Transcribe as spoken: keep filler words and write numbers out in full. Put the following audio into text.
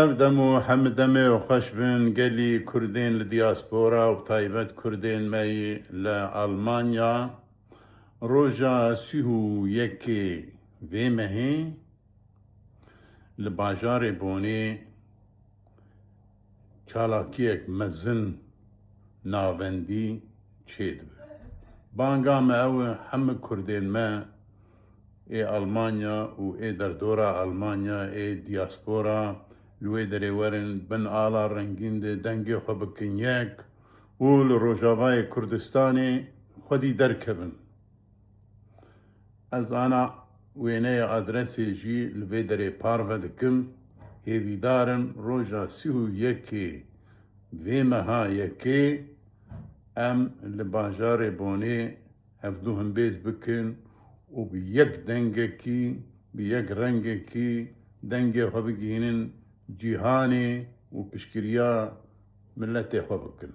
Ev dem û hemû demê û xweş bin gelî Kurdên li diaspora û bi taybet Kurdên me yî li Almanya. Roja sîh û yekê vê mehê li bajarê Bonê çalakiyek mezin navendî çêdibe. Banga me ew e, hemû Kurdên me ê Almanya û ê derdora Almanya, ê diaspora li wê derê werin, bin ala rengîn de dengê xwe bikin yek û li Rojavayê Kurdistanê xwedî derkevin. Ez ana wêneyê adresê jî li vê derê parve dikim. Hêvîdar im roja sîh û yekê vê meha yekê em li bajarê Bonê hevdu himbêz bikin û bi yek dengekî, bi yek rengekî dengê xwe bigihînin cîhanê û piştgiriya miletê xwe bikin.